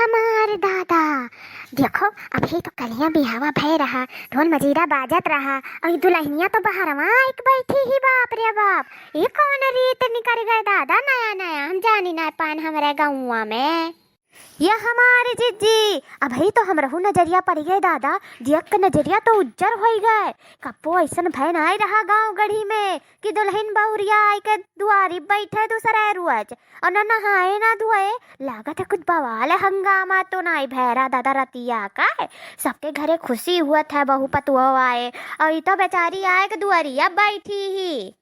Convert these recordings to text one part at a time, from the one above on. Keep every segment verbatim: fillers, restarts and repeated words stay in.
हमार दादा, देखो, अभी तो कलिया बिहावा भय रहा, ढोल मजीरा बाजत रहा, और ई दुलहिनिया तो बहरवा आइक बैठी ही, बाप रे बाप, ई कौन रीत निकरि गए दादा, नया नया, हम जानी ना पान हमरे गौवा में। या हमार जिज्जी, अबही तो हमरहू नजरिया पड़ि गए दादा, दियक के नजरिया तो उज्जर होइ गए। कब्बो अइसन भय नाई रहा गाँव गढ़ी में कि दुलहिन बहुरिया आइके दुआरी बैठे दूसरे रोज, और ना नहाए ना धोए। लागत है कुछ बवाल हंगामा तो नाई भय रहा दादा रतिया का। सबके घरे खुसी हुवत है, बहू पतुआ आए, और ई तो बेचारी आइके दुआरिया बैठी ही।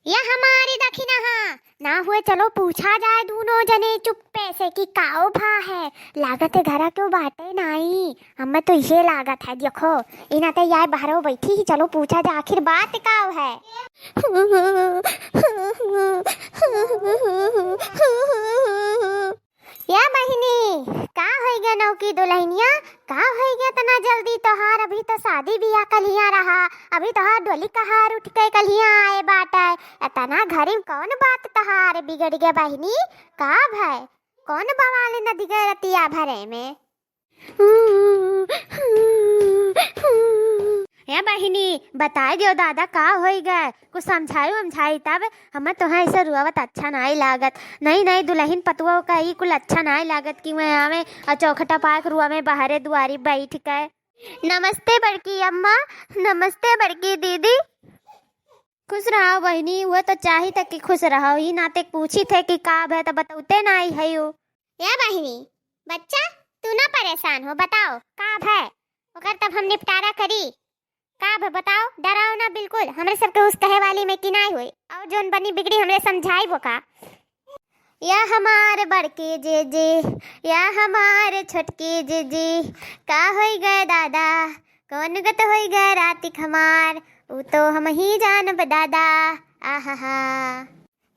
या हमारी दखिनहा, ना हुए चलो पूछा जाए दूनो जने चुप्पे से कि काओ भा है। लागत है घरा केउ बाटे नाई, हमें तो इहे लागत है। देखो, इना ते याय बहरो बैठी ही, चलो पूछा जा आखिर बात काओ है। या बहिनी, का होइ गए नौकी दुलहिनिया, का होइ गए इतना जल्दी तोहार? अभी तो सादी बियाह कलिया रहा, अभी तोहार डोली कहार उठिके कलिया आए बाटे, इतना घरी में कौन बात तोहार बिगड़ि गए बहिनी? का भय, कौन बवाल नदि गए रतिया भरे में? ए बहिनी, बताइ दियो दादा, का होइ गए? कुछ समझाई वमझाई तब। हमें तोहे ऐसे रुआवत अच्छा नाई लागत। नई नई दुलहिन पतुआ का ई कुल अच्छा नाई लागत कि वह आवे और चौखटा पाक रुआ में बहरे दुआरी बैठ के। नमस्ते बड़की अम्मा, नमस्ते बड़की दीदी। खुश रहो बहिनी, वो तो चाहित है कि खुश रहो, ई नाते पूछित है कि का भय तो बतौते नाई है यो। या बहिनी, बच्चा, तू ना परेशान हो, बताओ का भय, ओकर तब हम निपटारा करी। का भय बताओ, डराओ ना बिल्कुल, हमरे सबके उस कहे वाली में कि नाई होई, और जोन बनी बिगड़ी हमरे समझाई वो का। या हमार बड़की जीजी, या हमार छोटकी जीजी, का होई गए दादा, कौन गत होई गए रातिक हमार, ऊ तो हम ही जानब दादा। आहा हा।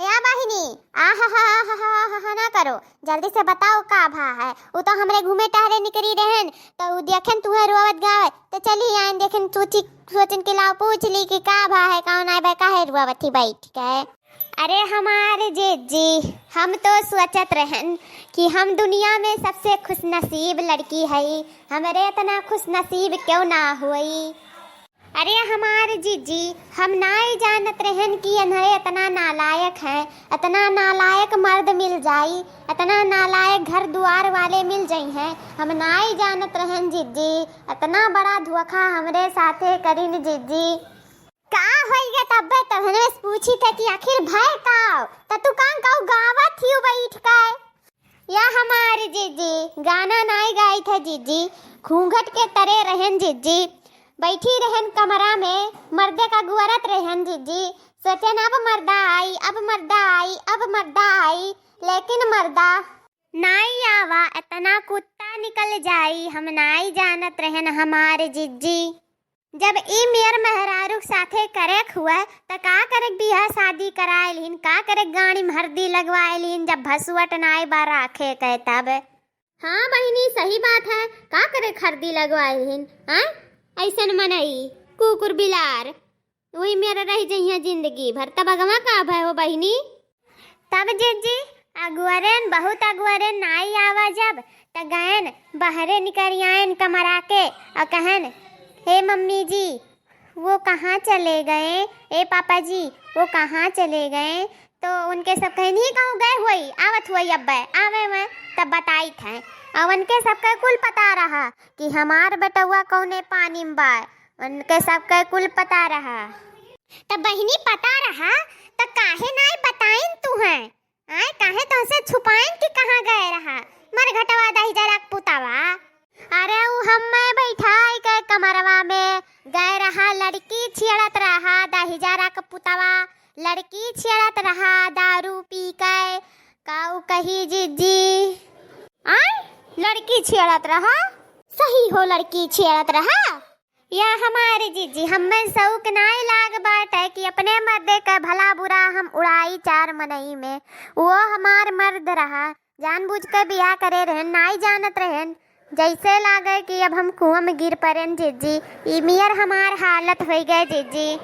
या बहिनी, आहा हा, आहा हा, आहा हा ना करो, जल्दी से बताओ का भा है। ऊ तो हमरे घूमे टहरे निकरी रहन, तो ऊ देखेन तुहे रोवत गावे, तो चली आइन देखेन सोची, सोचन के लाओ पूछ ली कि का भा है, कौन आए बे, काहे रोवत ही बैठ के। अरे हमार जीजी, हम तो सोचत रहन कि हम दुनिया में सबसे खुशनसीब लड़की हई, हमरे इतना खुशनसीब क्यों ना होई। अरे हमार जीजी, हम नाई जानत रहन कि इन्हें इतना नालायक है, इतना नालायक मर्द मिल जाई, इतना नालायक घर दुआर वाले मिल जइहें। हम नाई जानत रहन जीजी, इतना बड़ा धोखा हमरे साथे करिन जीजी। का होई गे तब्बे तोहने से पूछी थे कि आखिर भय का? त तू कान काऊ गावत हियो बैठ के? या हमार जीजी, गाना नाई गाई थे जीजी, घूंघट के तरे रहन जीजी, बैठी रहन कमरा में, मर्दे का गुअरत रहन जीजी, सोचन अब मर्दा आई, अब मर्दा आई, अब मर्दा आई, लेकिन मर्दा नाई आवा, इतना कुत्ता निकल जाई, हम नाई जानत रहन हमार जीजी। जब ई मेर मेहरारू के साथे करेक हुआ, त का करेक बियाह शादी कराए लिहिन, का करेक गाड़ी में हरदी लगवाए लिहिन, जब भसुअट नाई बा राखे के तब। हाँ बहिनी, सही बात है, का करेक हरदी लगवाए लिहिन, हाँ? ऐसन मनई, कुकुर बिलार, वही मेर रह जइहें जिंदगी भर, तब अगवा का भय हो बहिनी? तब जीजी, अगुअरेन, बहुत अगुअरेन नाई आवा जब, त गएन बहरे निकरि आएन कमरा के, और कहन, "हे मम्मी जी, वो कहाँ चले गए? ए पापा जी, वो कहाँ चले गए?" तो उनके सब कहन, "ही कहूँ गए हुई, आवत हुई अब्बे, आवे में।" तब बताइत हैं, और उनके सबके कुल पता रहा कि हमार बेटउआ कौने पानी में बा, उनके सबके कुल पता रहा। तब बहिनी पता रहा, त काहे नाई बताइन तुहें? आय, काहे तोहसे छुपाइन कि कहाँ गए रहा? मर घटवा दहिजरा के पुतवा। अरे ऊ हम्मे बैठाई के कमरवा में गए रहा, लड़की छेड़त रहा दहिजरा के पुतवा, लड़की छेड़त रहा दारू पी के। काऊ कही जीजी? आय, लड़की छेड़त रहा? सही हो, लड़की छेड़त रहा? या हमार जीजी, हम्मे शौक नाई लाग बाटे कि अपने मर्दे क भला बुरा हम उड़ाई चार मनई में। वो हमार मर्द रहा, जानबूझ के बियाह करे रहन, नाई जानत रहन। जैसे लागे कि अब हम कुआं में गिर पड़ेन जीजी, ई मियर हमार हालत होई गए जीजी।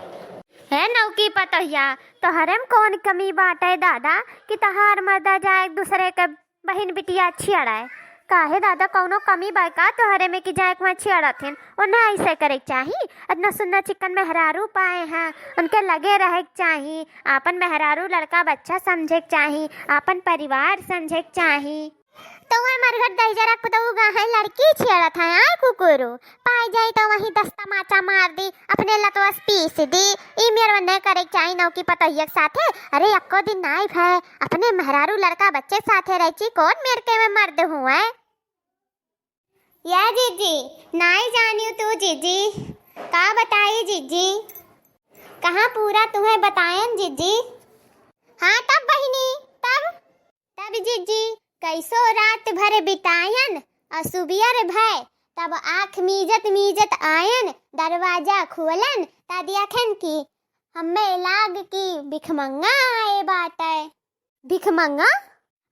हे नौकी पतोहिया, तोहरे में कौन कमी बाटे दादा कि तोहार मर्दा जाए दूसरे के बहिन बिटिया छियाड़ाए, काहे दादा, कौनो कमी बा का तोहरे में कि जाए के वहाँ छियाड़त हन? उन्हें ऐसे करे के चाही। इतना सुंदर चिक्कन मेहरारू पाए हैं, उनके लगे रहे के चाही, आपन मेहरारू लड़का बच्चा समझे के चाही, आपन परिवार समझे के चाही। तो वह मरघट दही जरा कुदऊ गा है, लड़की छियाड़त है, आए कुकुरू। पाए जाई तो वहीं दस तमाचा मार दी, अपने लतवस पीस दी। ई मेर वन्ने करे के चाही नौकी पतोहिया के साथे। अरे, एको दिन नाई भय, अपने मेहरारू लड़का बच्चे साथे रह ची, कौन मेर के में मर्द हुए? या जीजी, नाई जानियो तू जीजी, का बताई जीजी, कहाँ पूरा तुम्हें बतायन जीजी। हाँ तब बहिनी, तब तब जीजी कैसो रात भर बितायन, और सुबियर भय तब आँख मीजत मीजत आयन, दरवाजा खोलन, त देखन कि हम्मे लाग कि भिखमंगा आए बाटे। भिखमंगा?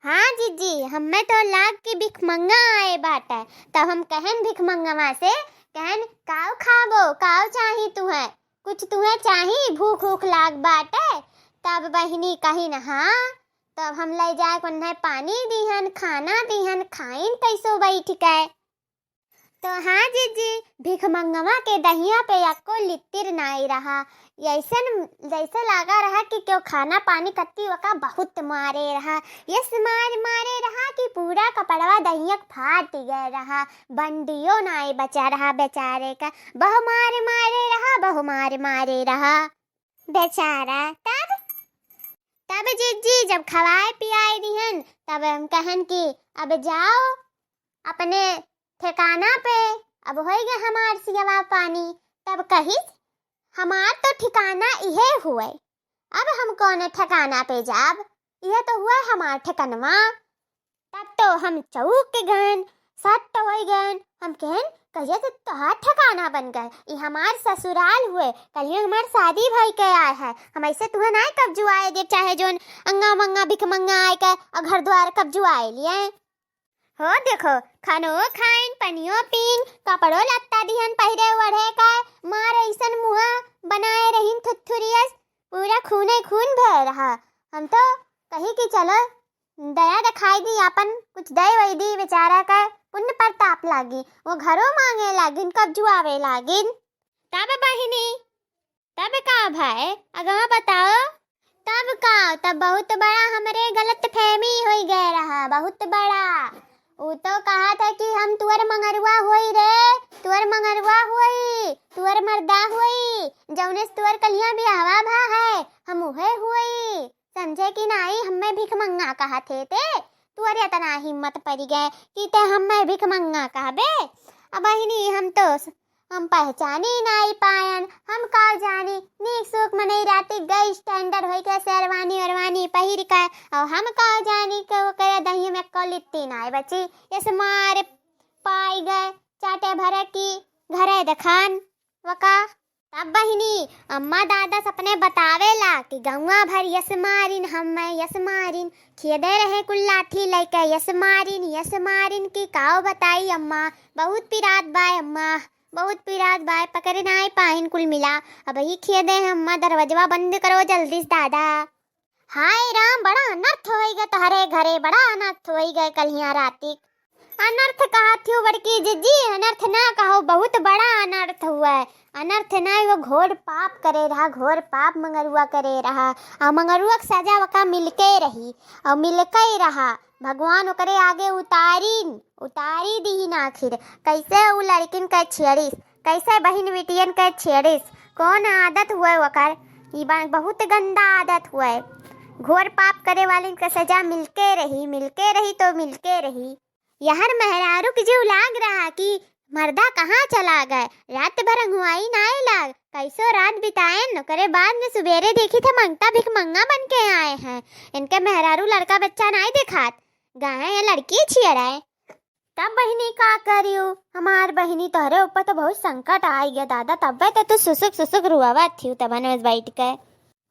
हाँ जीजी, हम्मे तो लाग कि भिखमंगा आए बाटे। तब हम कहन भिखमंगवा से, कहन, "काव खाबो, काव चाही तुहें? कुछ तुहें चाही, भूख ऊख लाग बाटे?" तब बहिनी कहिन, "हाँ।" तब हम ले जाए उन्हें पानी दिहन, खाना दिहन, खाइन कैसो बैठ के। तो हाँ जीजी, भिखमंगवा के दहिया पे एको लित्तिर नाई रहा। ऐसन जैसे लागा रहा कि क्यों खाना पानी कत्ती वका बहुत मारे रहा। यस मार मारे रहा कि पूरा कपड़वा दहिया के फाट गए रहा। बंडियो नाई बचा रहा बेचारे का। बहु मार मारे रहा, बहु मार मारे रहा। बेचारा। तब, तब जीजी जब खवाए पियाए दिहन, तब हम कहन कि अब जाओ अपने ठिकाना पे, अब होई गए हमार सियवा पानी। तब कहिस, "हमार तो ठिकाना इहे हुए, अब हम कौने ठिकाना पे जाब? इहे तो हुए हमार ठिकनवा।" तब तो हम चौक गएन, सट होइ गएन। हम कहन, "कहिया से तोहार ठिकाना बन गए? ई हमार ससुराल हुए, कलिया हमार शादी भई के आए है। हम ऐसे तुहे नाई कब्जुआए देब, चाहे जोन अंगा मंगा भिख मंगा आए के और घर द्वार कब्जुआए लिए।" हो देखो, खानो खाइन, पनियो पीन, कपड़ो लत्ता दिहन पहिरे ओढ़े का, मार ऐसन मुहा बनाए रहिन थुथुरियस, पूरा खूने खून भय रहा। हम तो कही कि चलो दया दिखाई दी, आपन कुछ दे वही दी बेचारा का, पुण्य प्रताप लागी। वो घरो मांगे लागिन, कब्जुआवे लागिन। तब बहिनी, तब का भाई, अगवा बताओ। तब का, तब बहुत बड़ा हमरे गलतफहमी होई गए रहा, बहुत बड़ा। ऊ तो कहा था कि हम तुअर मंगरुआ होई रे, तुअर मंगरुआ होई, तुअर मर्दा होई, जौने से तुअर कलिया बियाहवा भा है, हम उहे होई। समझे कि नाई, हम्मे भिखमंगा कहा थे ते। तुअर इतना हिम्मत पड़ी गए कि ते हम्मे भिखमंगा कहबे। अब बहिनी, हम तो हम पहचानी नाई पायन, हम का जानी, नीक सूक मनई राती गई standard होई के शेरवानी वेरवानी पहिर के, और हम का जानी के ओकरे दहिया में एको लित्ती नाई बची, यस मार पाई गए, चाटे भरे की घरे देखान वका। तब बहिनी, अम्मा दादा सपने बतावेला कि गौवा भर यस मारिन, हम्मे यस मारिन, खेदे रहे कुल लाठी लइके, यस मारिन, यस मारिन की काव बताई अम्मा, बहुत पिरात बाय अम्मा, बहुत पिरात बाय, पकड़े नाई पाइन कुल मिला। अबही खेदे हैं अम्मा, दरवाजवा बंद करो जल्दी से दादा। हाय राम, बड़ा अनर्थ होई गए तोहरे घरे, बड़ा अनर्थ होई गए कलिया राती। अनर्थ कहा थियो बड़की जीजी, अनर्थ ना कहो, बहुत बड़ा अनर्थ हुआ है। अनर्थ ना, वो घोर पाप करे रहा, घोर पाप मंगरुआ करे रहा। और मंगरुआ के सजा वका मिलके रही, और मिलके ही रहा। भगवान ओकरे आगे उतारिन, उतारी दीन आखिर। कैसे उ लड़किन के छेड़िस, कैसे बहिन बिटियन के छेड़िस, कौन आदत हुए ओकर? ई बा-, बहुत गंदा आदत हुए। घोर पाप करे वालिन के सजा मिलके रही, मिलके रही तो मिलके रही। यहर मेहरारू के जीव लाग रहा कि मर्दा कहाँ चला गए, रात भर अंगुआई नाई लाग, कैसो रात बिताएन, ओकरे बाद में सुबेरे देखी थे मंगता भिखमंगा बन के आए हैं। इनके मेहरारू लड़का बच्चा नाई देखात, गाय या लड़की छियराए। तब बहिनी का करियो, हमार बहिनी तोहरे ऊपर तो बहुत संकट आई गया दादा, तब्बे तो तू सुसुक सुसुक रुआवत थियो तबन में बैठ के।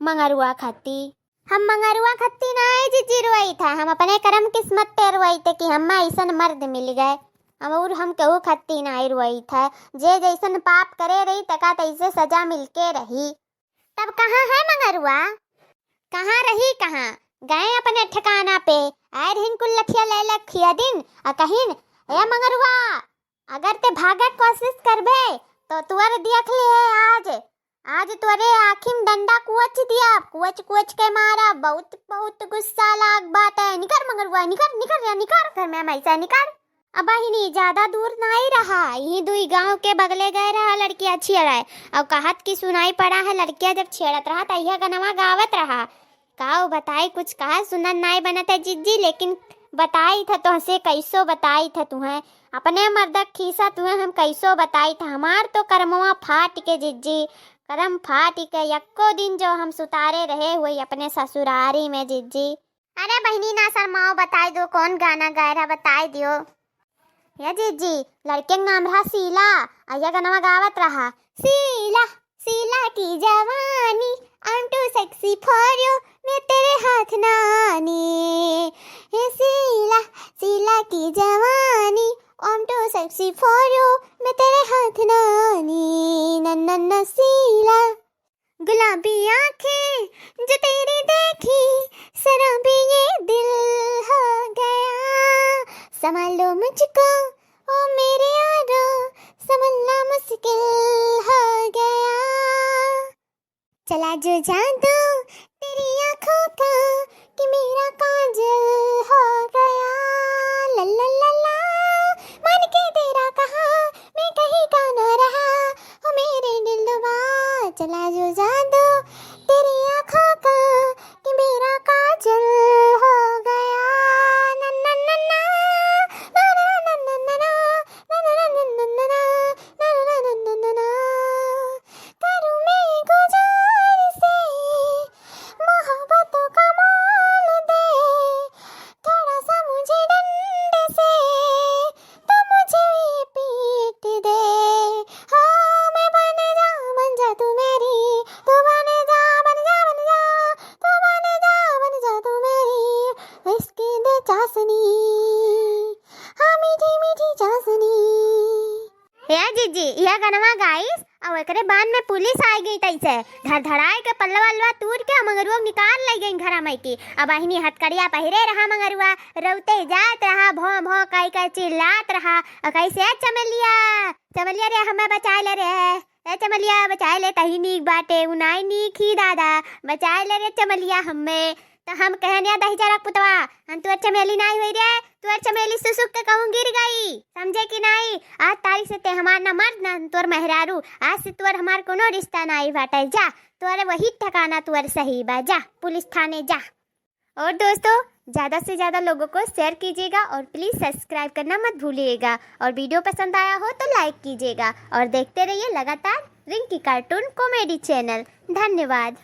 मंगरुआ खाती। हम मंगरुआ खत्ती नाई जीजी रोई था, हम अपने करम किस्मत पे रोई थे कि हम्मा ऐसन मर्द मिल गए। हम और हम केहू खत्ती नाई रोई था, जे जैसन पाप करे रही तका तैसे सजा मिलके रही। तब कहाँ है मंगरुआ? कहाँ रही कहाँ? गए अपने ठिकाना पे। आए रहिन कुल लठिया ले ले खिया दिन, आ कहिन, ए मंगरुआ, अगर ते भागे के कोशिश करबे तो तुअर देख लिहे आज। आज तोरे आँखी में डंडा कुवच दिया, कुवच कुवच के मारा। बहुत बहुत गुस्सा लाग बाटे। निकर मंगरुआ, निकर, निकर रे, निकर घर में, हम ऐसा निकर। अब बहिनी ज्यादा दूर नाई रहा, यही दुई गांव के बगले गए रहा लड़किया छेड़े। अब कहत कि सुनाई पड़ा है, लड़किया जब छेड़त रहा त यह गनवा गावत रहा। काउ बताई, कुछ कहा सुनन नाई बनत है जिज्जी, लेकिन बताई था तोहसे, कैसो बताई था तुहें, अपने मर्दक खीसा तुहें हम कैसो बताई था। हमार तो करमवा फाट के जिज्जी, करम फाट के। यक्को दिन जो हम सुतारे रहे हुए अपने ससुरारी में जिज्जी। अरे बहिनी ना शर्माओ, बताई दो कौन गाना गाए रहा, बताई दियो। या जिज्जी, लड़के के नाम रहा शीला, आ या गनवा गावत रहा, शीला, शीला की जवानी, I'm too sexy for you, मैं तेरे हाथ ना आनी। हे शीला, शीला की जवानी, I'm too sexy for you, मैं तेरे हाथ ना आनी। नन्ना नन्ना शीला। गुलाबी आंखें जो तेरी देखी, शराबी ये दिल हो गया। संभालो मुझको ओ मेरे यारो, संभलना मुश्किल हो गया। चला जो जादू तेरी आंखों का कि मेरा काजल हो गया। ला ला ला ला, मान के तेरा कहा, मैं कहीं का ना रहा, ओ मेरे दिलरुबा। चला जो जादू तेरी आंखों का कि मेरा काजल हो गया। नन्ना नन्ना, नन्ना नन्ना, नन्ना नन्ना, नन्ना नन्ना। करूँ मैं गुजारिश, मोहब्बतों का मोल दे, थोड़ा सा मुझे डंडे से, तो मुझे ये पीट दे। हाँ, मैं बन जा, बन जा तू मेरी, तू बन जा, बन जा, बन जा, तू बन जा, बन जा तू मेरी, इश्क दे चाशनी, हाँ, मीठी मीठी चाशनी। हे जिज्जी, यह गनवा गाइस, और एकरे बाद में पुलिस आ गई तैसे धड़धड़ाए के पल्लवा अल्लवा तूर के मंगरुआ निकाल ले गई घरा में की। अब अहिनी हथकड़िया पहिरे रहा मंगरुआ, रौते जात रहा, भौं भौं कई कई चिल्लात रहा, और कैसे, "ए चमेलिया, चमेलिया रे, हमें बचाए ले रे, ए चमेलिया, बचाए ले, तही नीक बाटे, उ नाई नीक ही दादा, बचाए ले रे चमेलिया हमें।" तो हम कहन, "या दही जरा पुतवा, हम तोर चमेली नाई होई रे, तोर चमेली सुसुक के कहूँ गिर गई, समझे कि नाई? आज तारीख से ते हमार ना मर्द ना तोर मेहरारू, आज से तोर हमार कोनो रिश्ता नाई बाटे, जा, तोर वही ठिकाना तोर सही बा, जा पुलिस थाने जा।" और दोस्तों, ज़्यादा से ज़्यादा लोगों को शेयर कीजिएगा और प्लीज सब्सक्राइब करना मत भूलिएगा, और वीडियो पसंद आया हो तो लाइक कीजिएगा, और देखते रहिए लगातार रिंकी कार्टून कॉमेडी चैनल। धन्यवाद।